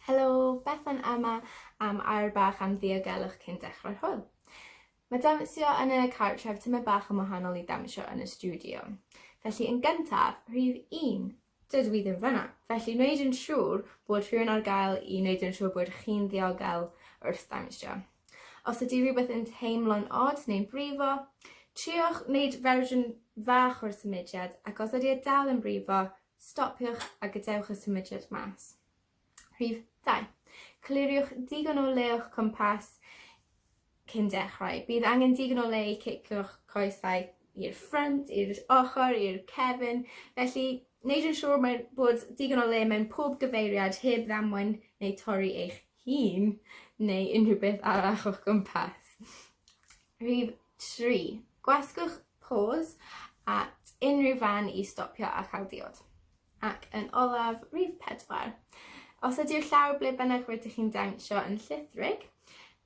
Helo, Bethan yma am air bach am ddiogelwch cyn dechrau'r hwyl. Mae dawnsio yn y cartref tymed bach yn wahanol i ddawnsio yn y stiwdio. Felly yn gyntaf, rhif un, dydw i ddim fyna. Felly wneud yn siŵr bod rhywun ar gael i wneud yn siŵr bod chi'n ddiogel wrth ddawnsio. Os ydy rhywbeth yn teimlo'n od neu'n brifo, triwch wneud fersiwn fach o'r symudiad ac os ydy e dal yn brifo, stopiwch a gadewch y symudiad mas. Rhif 2. Cliriwch digon o le o'ch cwmpas cyn dechrau. Bydd angen digon o le i cicio'ch coesau i'r ffrynt, i'r ochr, i'r cefn. Felly, wneud yn siŵr mae bod digon o le mewn pob gyfeiriad heb ddamwain neu torri eich hun neu unrhyw beth arall o'ch gwmpas. Rhif 3. Gwasgwch pause at unrhyw fan i stopio a chael diod. Ac yn olaf, rhif 4. Os ydy'r llawr ble bynnag rydych chi'n dawnsio yn llithrig,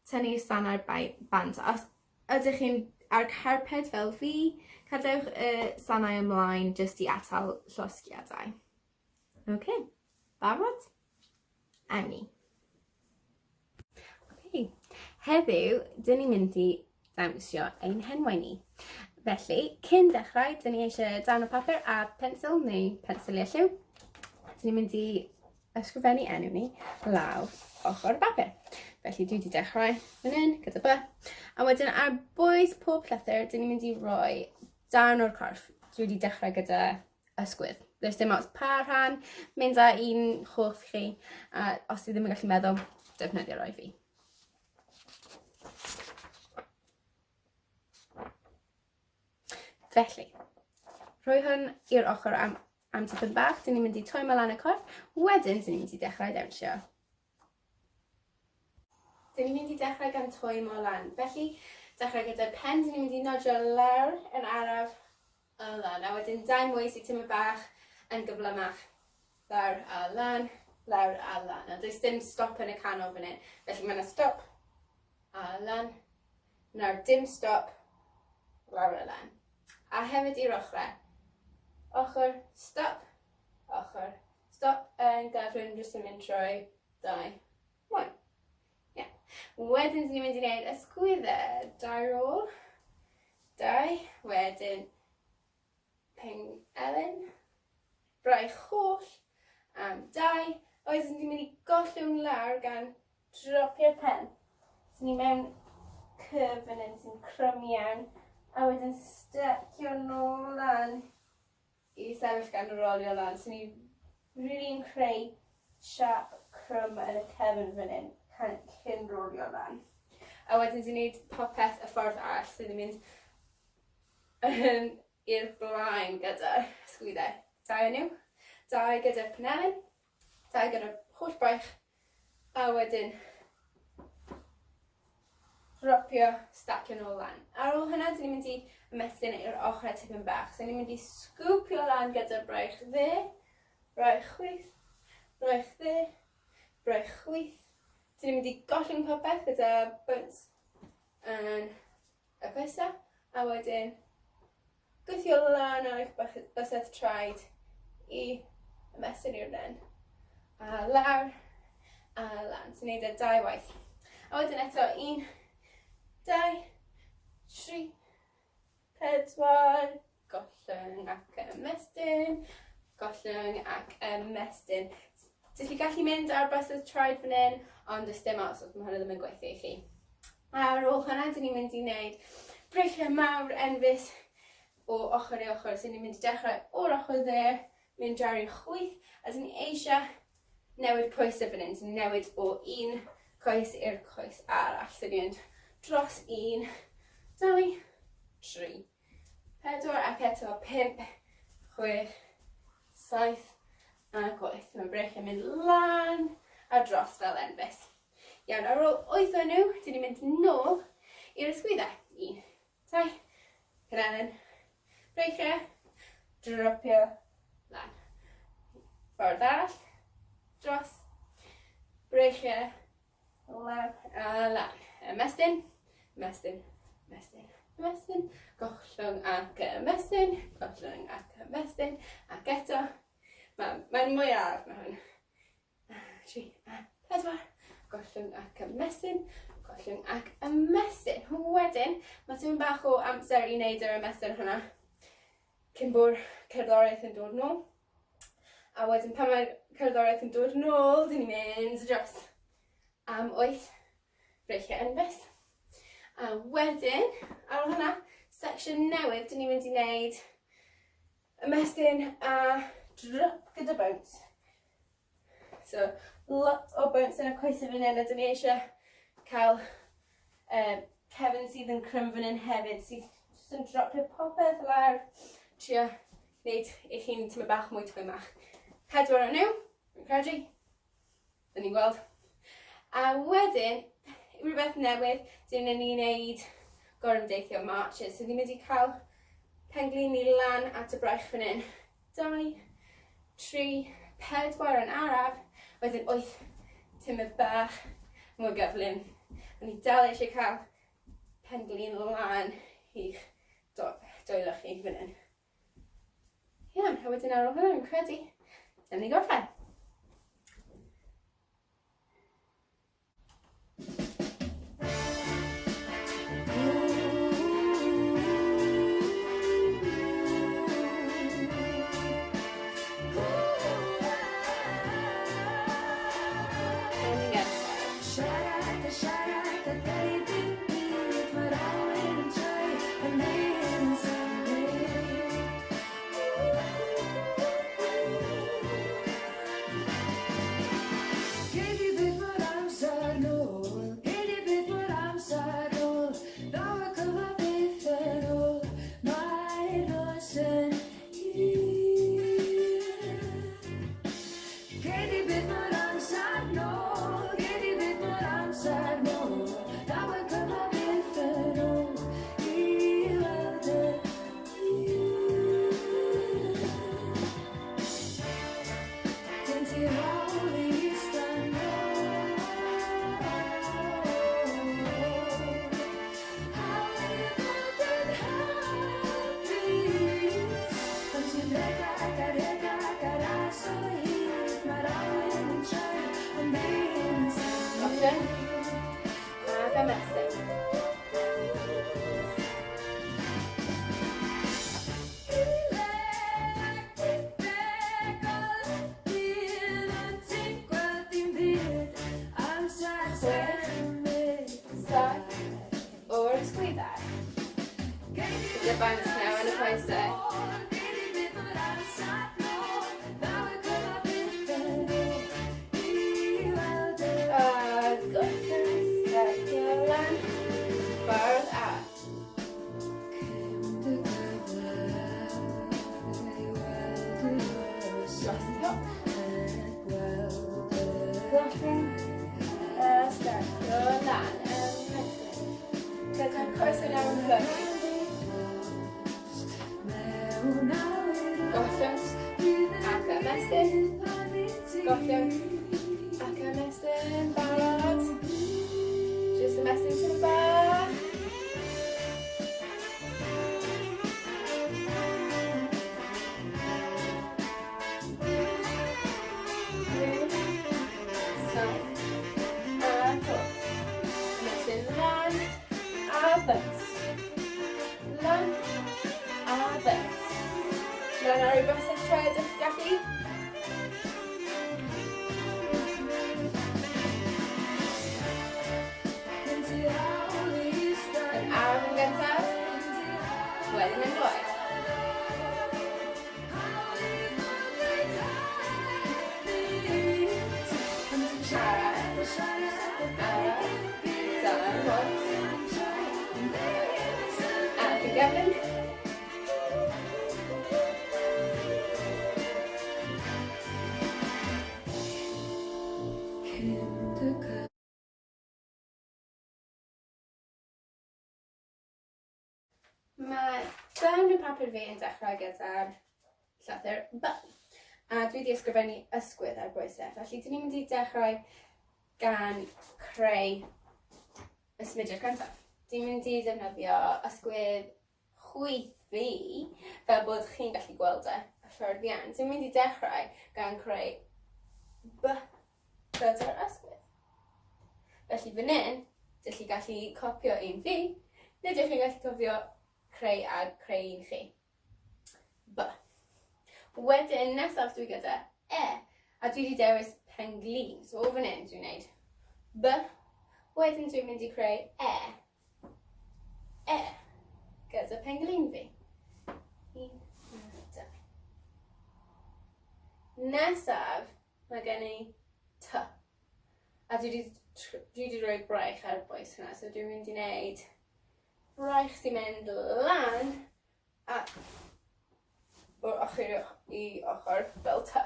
tynnu sanau'r bant. Os ydych chi'n ar carped fel fi, cadewch y sanau ymlaen jyst i atal llosgiadau. Ok, barod? Awn ni. Ok, heddiw, dyn ni'n mynd i ddawnsio ein henwau ni. Felly, cyn dechrau, dyn ni eisiau darn o papur a pensil neu pensiliau lliw. Dyn ni'n mynd i ysgrifennu enw ni lawr ochr y bapur. Felly dwi wedi dechrau fan hyn gyda B. A wedyn ar bwys pob llythyr, dyn ni'n mynd i roi darn o'r corff. Dwi wedi dechrau gyda ysgwydd. Does dim ots pa rhan, mynd â un hoff chi, a os ti ddim yn gallu meddwl, defnyddio roi fi. Felly, rhoi hwn i'r ochr am, am tipyn bach, dyn ni'n mynd i twymo lan y corff, wedyn dyn ni'n mynd i dechrau dawnsio. Dyn ni'n mynd i dechrau gan twymo lan. Felly, dechrau gyda'r pen, dyn ni'n mynd i nodio lawr yn araf a lan. A wedyn dau mwy sy'n tymed bach yn gyflymach. Lawr a lan, lawr a lan. A does dim stop yn y canol fan hyn. Felly mae yna stop a lan. Nawr dim stop, lawr a lan. A hefyd i'r ochrau. Ochr, stop, ochr, stop yn gyflym jyst yn mynd trwy dau mwy. Ie. Wedyn dyn ni'n mynd i wneud ysgwyddau. Dau rôl. Dau. Wedyn peng Elen. Braich holl am dau. A wedyn ni'n mynd i gollwng lawr gan dropio'r pen. So ni mewn curve fan hyn sy'n crwm iawn. A wedyn stecio nôl lan i sefyll gan rolio lan. So ni rili'n creu siap crwm yn y cefn fan hyn cyn rolio lan. A wedyn dwi'n neud popeth y ffordd arall, so ni'n mynd yn i'r blaen gyda'r sgwyddau. Dau o nhw. Dau gyda'r penelin, dau gyda'r holl braich, A wedyn dropio, stacio nôl lan. Ar ôl hynna, dyn ni'n mynd i ymestyn i'r ochrau tipyn bach. So ni'n mynd i sgwpio lan gyda'r braich dde, braich chwith, braich dde, braich chwith. Dyn ni'n mynd i gollwng popeth gyda bunt yn y coesau, a wedyn Gwthio lan ar eich bysedd traed i ymestyn i'r ren. A lawr, a lan. Ti'n neud e dau waith. A wedyn eto, un, dau, tri, pedwar, gollwng ac ymestyn, gollwng ac ymestyn. Dych chi gallu mynd ar bysedd traed fan hyn, ond does dim ots os mae hwnna ddim yn gweithio i chi. A ar ôl hwnna, dyn ni'n mynd i wneud breichiau mawr enfys o ochr i ochr. So ni'n mynd i dechrau o'r ochr dde, mynd draw i'r chwith, a dyn ni eisiau newid pwysau fan hyn. So ni'n newid o un coes i'r coes arall. So ni'n mynd dros un, dau, tri, pedwar, ac eto pump, chwech, saith, ac wyth. Mae'n breichiau mynd lan a dros fel enfys. Iawn, ar ôl wyth o nhw, dyn ni'n mynd nôl i'r ysgwyddau. Un, dau, penelin, breichiau, dropio lan. Ffordd arall, dros, breichiau, lawr a lan. Ymestyn, ymestyn, ymestyn, ymestyn, gollwng ac ymestyn, gollwng ac ymestyn, ac eto. Mae'n mae mwy araf na hwn. 3 a 4, gollwng ac ymestyn, gollwng ac ymestyn. Wedyn, mae tipyn bach o amser i wneud yr ymestyn hwnna cyn bo'r cerddoriaeth yn dod nôl. A wedyn pan mae'r cerddoriaeth yn dod nôl, dyn ni'n mynd dros am 8 breichiau enfys. A wedyn, ar ôl hwnna, section newydd, dyn ni'n mynd i wneud ymestyn a drop gyda bounce. So, lot o bounce yn y coesau fan hyn, a dyn ni eisiau cael cefn sydd yn crym fan hyn hefyd, sydd jyst yn dropio popeth lawr. Trio gwneud eich hun tyma bach mwy twymach. Pedwar o nhw, fi'n credu. Dyn ni'n gweld. A wedyn, rhywbeth newydd, dyn ni'n wneud gorymdeithio marches. So ni'n mynd i cael penglin ni lan at y braich fan hyn. 2, 3, 4 yn araf, wedyn 8, tymed bach mwy gyflym. O'n i dal eisiau cael penglin lan i'ch dwylo chi fan hyn. Iawn, a wedyn ar ôl hynny, fi'n credu, dyna ni gorffen. Mae darn y papur fi yn dechrau gyda'r llythyr B. A dwi wedi ysgrifennu ysgwydd ar bwys e. Felly, dyn ni'n mynd i dechrau gan creu y symudiad cyntaf. Dwi'n mynd i ddefnyddio ysgwydd chwith fi fel bod chi'n gallu gweld e y ffordd iawn. Dwi'n mynd i dechrau gan creu B. Gyda'r ysgwydd. Felly fan hyn, dych chi gallu copio un fi, neu dych chi'n gallu cofio creu a creu un chi. B. Wedyn, nesaf dwi gyda E, a dwi wedi dewis penglin. So o fan hyn dwi'n gwneud B. Wedyn dwi'n mynd i creu E. E. Gyda penglin fi. Un, dau. Nesaf, mae gen i T. A dwi wedi, dwi wedi rhoi braich ar y bwys hwnna, so dwi'n mynd i wneud braich sy'n mynd lan a o'r ochr i ochr fel T.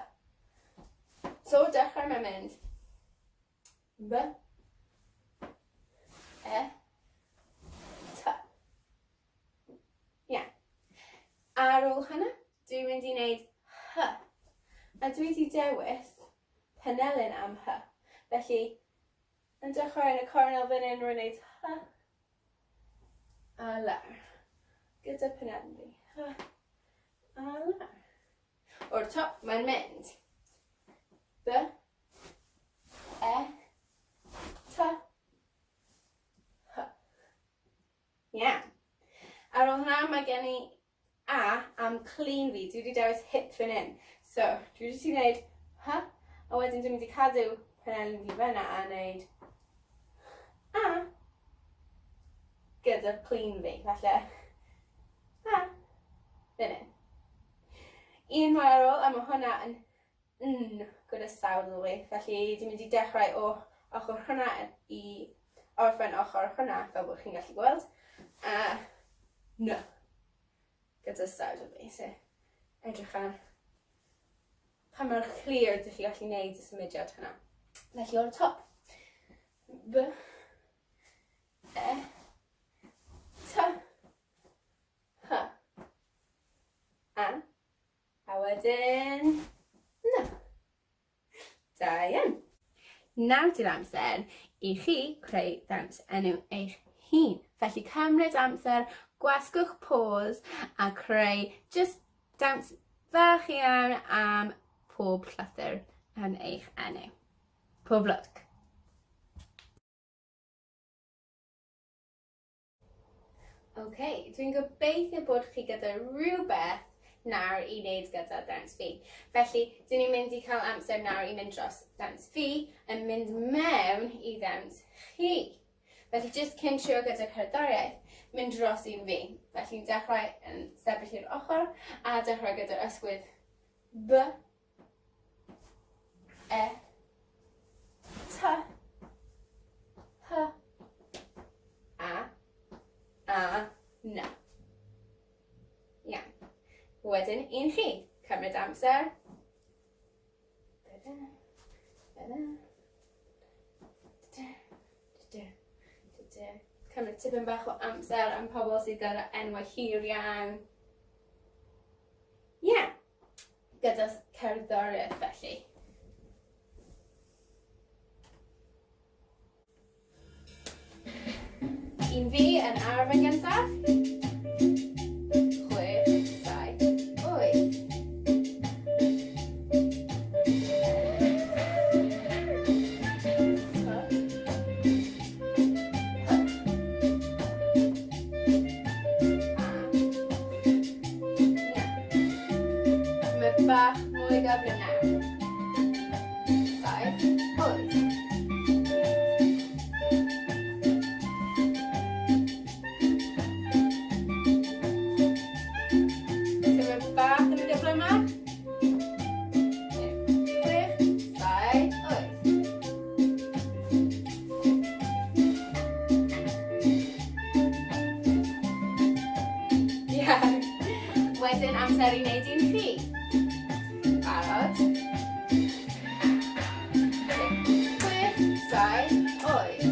So dechrau mae'n mynd B, E, T. Ie. Ar ôl hynna, dwi'n mynd i wneud H. A dwi wedi dewis penelin am H. Felly, yn dechrau yn y cornel fan hyn, rwy'n gwneud H a lawr. Gyda penelin fi. H a lawr. O'r top, mae'n mynd. B, E, T, H. Iawn. Ar ôl hwnna, mae gen i A am clean fi. Dwi wedi dewis hip fan hyn. So, dwi wedi gwneud H, a wedyn dwi'n mynd i cadw penelin fi fyna a wneud A gyda clean fi. Falle A fan hyn. Un mwy ar ôl, a mae hwnna yn N gyda sawdl fi. Felly dwi'n mynd i dechrau o ochr hwnna i orffen ochr hwnna, fel bod chi'n gallu gweld. A N gyda sawdl fi. So, edrych ar pa mor clir ydych chi gallu gwneud y symudiad hwnna. Felly o'r top. B, E, T, H, A, A wedyn, na. Da iawn. Nawr di'r amser i chi creu ddawns enw eich hun. Felly cymryd amser, gwasgwch pause a creu just dawns fach iawn am pob llythyr yn eich enw. Pob lwc! Ok, dwi'n gobeithio bod chi gyda rhywbeth nawr i wneud gyda dawns fi. Felly, dyn ni'n mynd i cael amser nawr i mynd dros dawns fi yn mynd mewn i ddawns chi. Felly, jyst cyn trio gyda cerddoriaeth, mynd dros un fi. Felly, dechrau yn sefyll i'r ochr a dechrau gyda'r ysgwydd B, E, T, H, A, A, N. Iawn. Wedyn, un chi. Cymryd amser. Da-da, da-da, da-da, da-da, da-da. Cymryd tipyn bach o amser am pobl sydd gyda enwau hir iawn. Ie. Yeah. Gyda cerddoriaeth felly. Un fi yn araf yn gyntaf. 6, 7, 8. Mae bach mwy gyflym nawr. 7, 8. Teimlo bach yn gyflymach. 6, 7, 8. Iawn. Wedyn amser i wneud un chi. Barod? 6, 7, 8.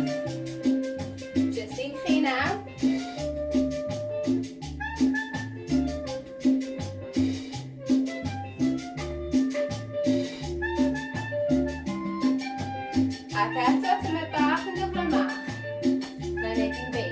Jyst un chi nawr. Ac eto, tymed bach yn gyflymach. Mae'n neud i'n fi.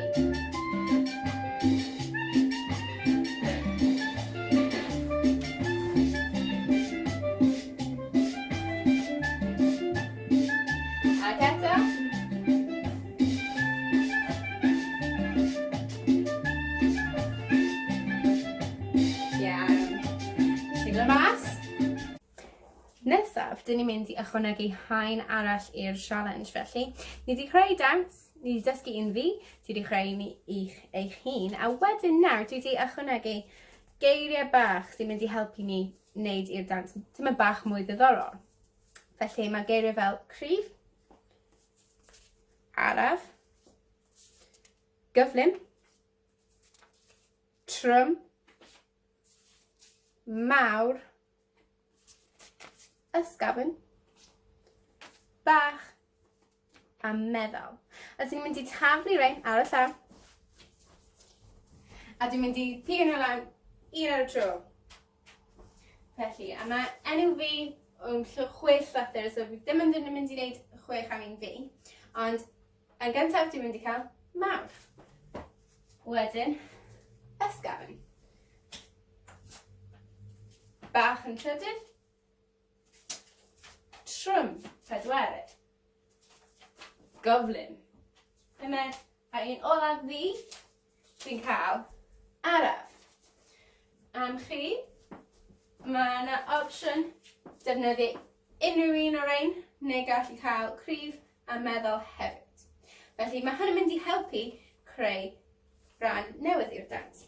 Nesaf, dyn ni'n mynd i ychwanegu haen arall i'r sialens. Felly, ni wedi creu dawns, ni wedi dysgu un fi, ti wedi creu un i'ch eich hun, a wedyn nawr dwi wedi ychwanegu geiriau bach sy'n mynd i helpu ni wneud i'r dawns tymed bach mwy ddiddorol. Felly mae geiriau fel cryf, araf, gyflym, trwm, mawr, ysgafn, bach a meddal. A ti'n mynd i taflu rein ar y llaw. A dwi'n mynd i pigo nhw lan un ar y tro. Felly, a mae enw fi yn chwe llythyr, so fi ddim yn mynd i wneud chwech am un fi. Ond yn gyntaf dwi'n mynd i cael mawr. Wedyn, ysgafn. Bach yn trydydd. Trwm, pedwerydd. Gyflym. Pumed, a un olaf fi, dwi'n cael araf. Am chi, mae yna opsiwn defnyddio unrhyw un o'r ein, neu gallu cael cryf a meddal hefyd. Felly mae hwn yn mynd i helpu creu rhan newydd i'r dawns.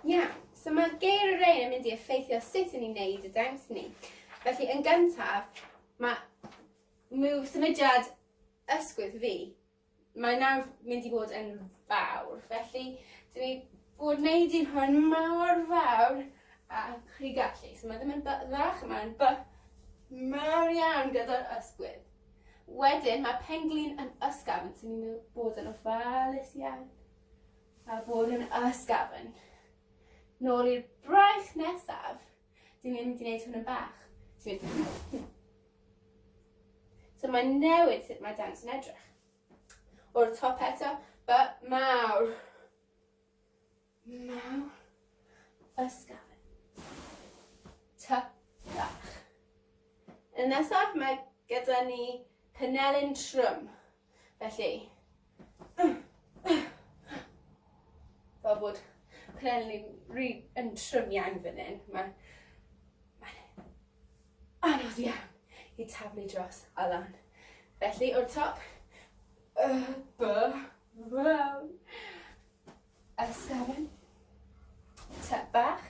Iawn, so mae geir y rein yn mynd i effeithio sut yn ni'n neud y dawns ni. Felly yn gyntaf, mae move symudiad ysgwydd fi, mae nawr mynd i fod yn fawr. Felly, dyn ni fod wneud i hwn mawr fawr a chi gallu. So mae ddim yn by fach, mae'n by mawr iawn gyda'r ysgwydd. Wedyn mae penglin yn ysgafn, so ni'n bod yn ofalus iawn. A bod yn ysgafn. Nôl i'r braich nesaf, dyn ni'n mynd i wneud hwn yn bach. So mae'n newid sut mae dawns yn edrych. O'r top eto, by mawr. Mawr. Ysgafn. Ty bach. Yn nesaf mae gyda ni penelin trwm. Felly, fel bod penelin rhy yn trwm iawn fan hyn, mae mae'n anodd iawn i taflu dros a lan. Felly, o'r top, b, fawr, ysgafn, T bach,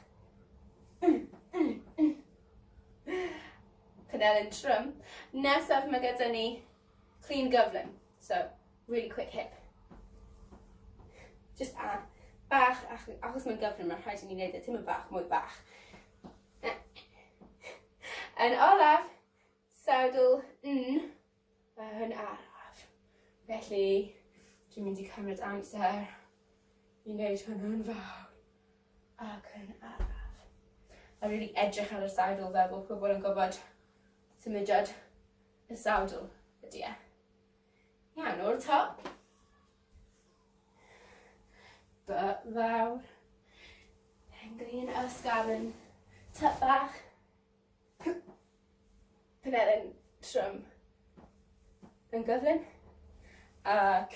penelin trwm. Nesaf mae gyda ni clean gyflym, so really quick hip. Just a bach, achos mae'n gyflym, mae'n rhaid i ni wneud e tipyn bach mwy bach. Yn olaf, sawdl n yn araf. Felly, dwi'n mynd i cymryd amser i wneud hwnnw'n fawr ac yn araf. A rili edrych ar y sawdl fel bod pobl yn gwybod symudiad y sawdl ydy e. Iawn, o'r top. By fawr. Penglin ysgafn. Ty bach. Penelin trwm. Yn gyflym. Ac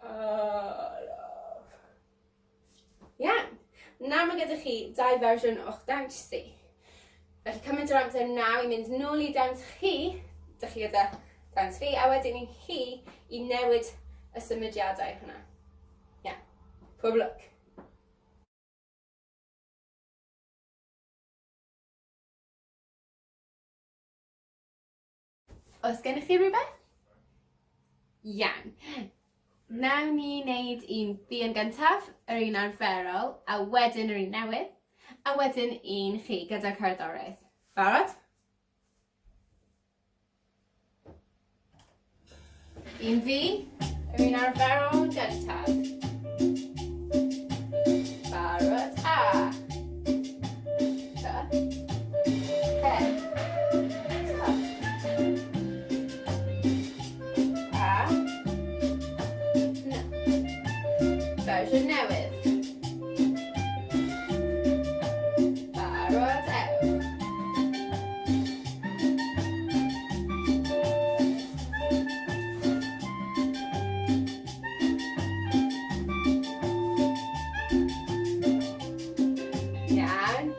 araf. Iawn. Nawr mae gyda chi dau fersiwn o'ch dawns chi. Felly cymryd yr amser nawr i mynd nôl i dawns chi, dych chi gyda dawns fi, a wedyn i chi i newid y symudiadau hwnna. Iawn. Pob lwc. Oes gennych chi rhywbeth? Iawn. Nawn ni wneud un fi yn gyntaf, yr un arferol, a wedyn yr un newydd, a wedyn un chi gyda cerddoriaeth. Barod? Un fi, yr un arferol yn gyntaf. Barod a. T. E. T. A. N. Fersiwn newydd. Barod ewch. Iawn.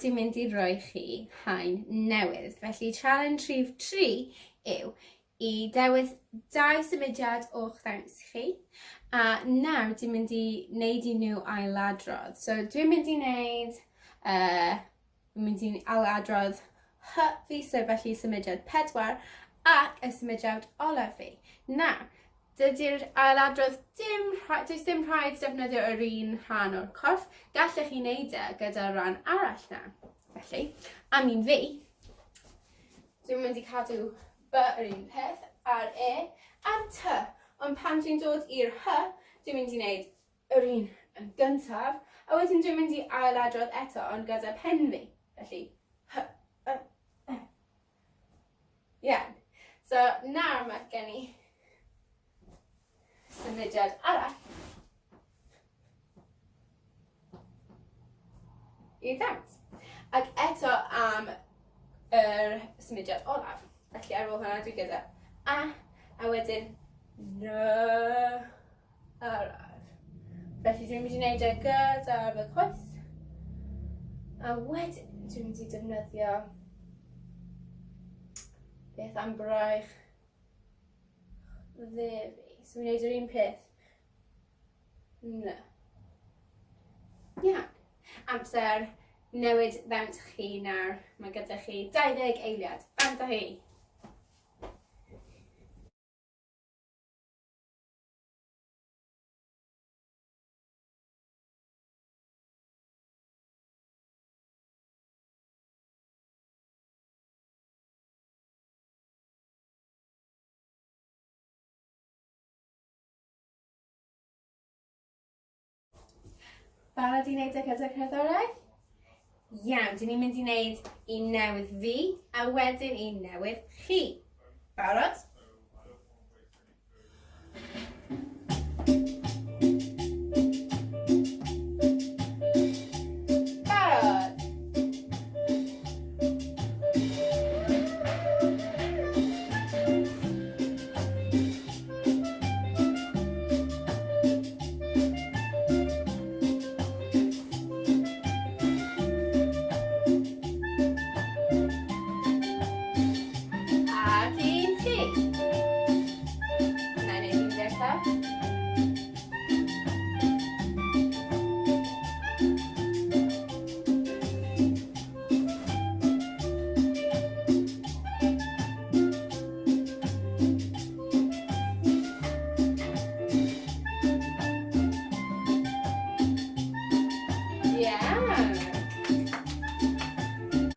dwi'n mynd i roi chi haen newydd. Felly challenge rhif 3 yw i dewis dau symudiad o'ch ddawns chi a nawr dwi'n mynd i wneud i nhw ailadrodd. So dwi'n mynd i wneud uh, Dwi'n mynd i ailadrodd hy fi, so felly symudiad 4 ac y symudiad olaf fi. Nawr, dydy'r ailadrodd dim, does dim rhaid defnyddio yr un rhan o'r corff, gallech chi wneud e gyda rhan arall na. Felly, am un fi, dwi'n mynd i cadw B yr un peth, a'r E, a'r T. Ond pan dwi'n dod i'r H, dwi'n mynd i wneud yr un yn gyntaf, a wedyn dwi'n mynd i ailadrodd eto, ond gyda pen fi. Felly, hy, y, e. Iawn. So, nawr mae gen i symudiad arall i ddawns. Ac eto am yr symudiad olaf. Felly ar ôl hwnna dwi gyda a, a wedyn n, araf. Felly dwi'n mynd i wneud e gyda fy coes. A wedyn dwi'n mynd i defnyddio beth am braich dde fi. So fi'n gwneud yr un peth. Na. Iawn. Amser newid ddawns chi nawr. Mae gyda chi 20 eiliad. Bant â hi. Barod i wneud y gyda cerddoriaeth? Iawn, dyn ni'n mynd i wneud un newydd fi a wedyn un newydd chi. Barod? Barod! Ac un chi. Na i wneud un nesaf.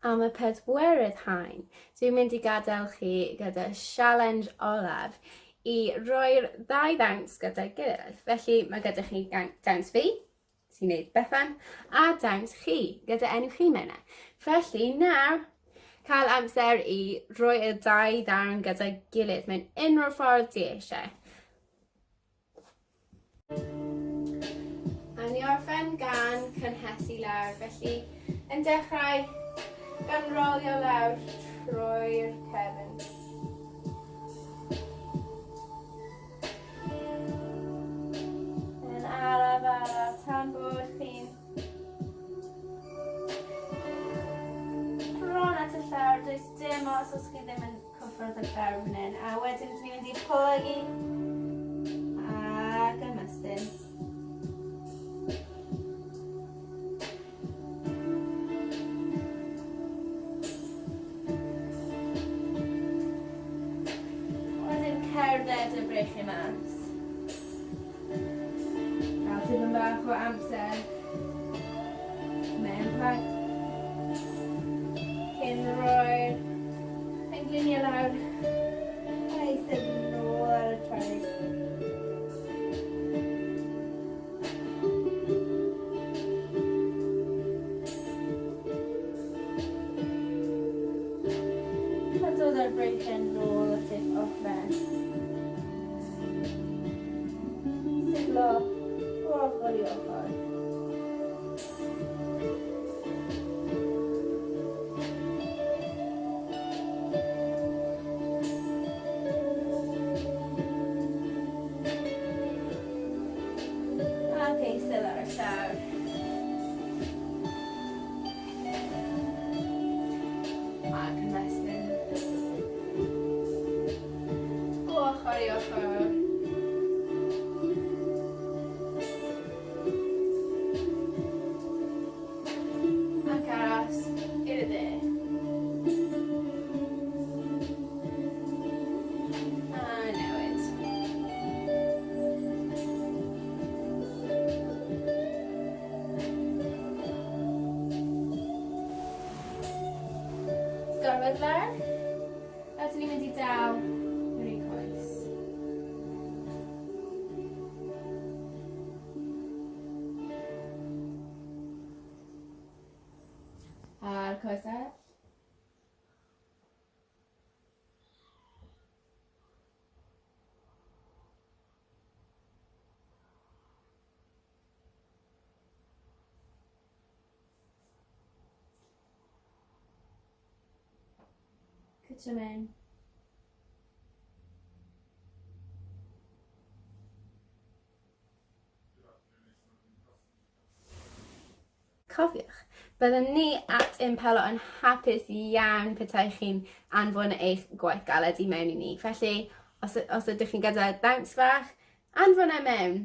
Am y pedwerydd haen, dwi'n mynd i gadael chi gyda sialens olaf i roi'r ddau ddawns gyda'i gilydd. Felly mae gyda chi dawns fi, sy'n neud Bethan, a dawns chi, gyda enw chi mewn e. Felly nawr, cael amser i roi y dau ddarn gyda'i gilydd mewn unrhyw ffordd ti eisiau. A ni orffen gan cynhesu lawr, felly yn dechrau gan rolio lawr trwy'r cefn. Yn araf araf tan bod chi'n bron at y llawr, does dim os os chi ddim yn cyffwrdd y llawr fan hyn. A wedyn ni'n mynd i plygu ac ymestyn. Wedyn cerdded y breichiau mas. Cael tipyn bach o amser mewn plank. Cyn roi'r pengliniau lawr a eistedd nôl ar y traed. A dod â'r breichiau nôl at eich ochr. Siglo o ochr i ochr. Ac eistedd ar y llawr. Ochr i ochr. Ac aros i'r dde. A newid. Gorwedd lawr. A dyn ni'n mynd i dal yr un coes. A'r coes arall. Cytio mewn. Cofiwch, byddwn ni at Impelo yn hapus iawn petai chi'n anfon eich gwaith galed i mewn i ni. Felly, os, os ydych chi'n gyda dawns fach, anfon e mewn.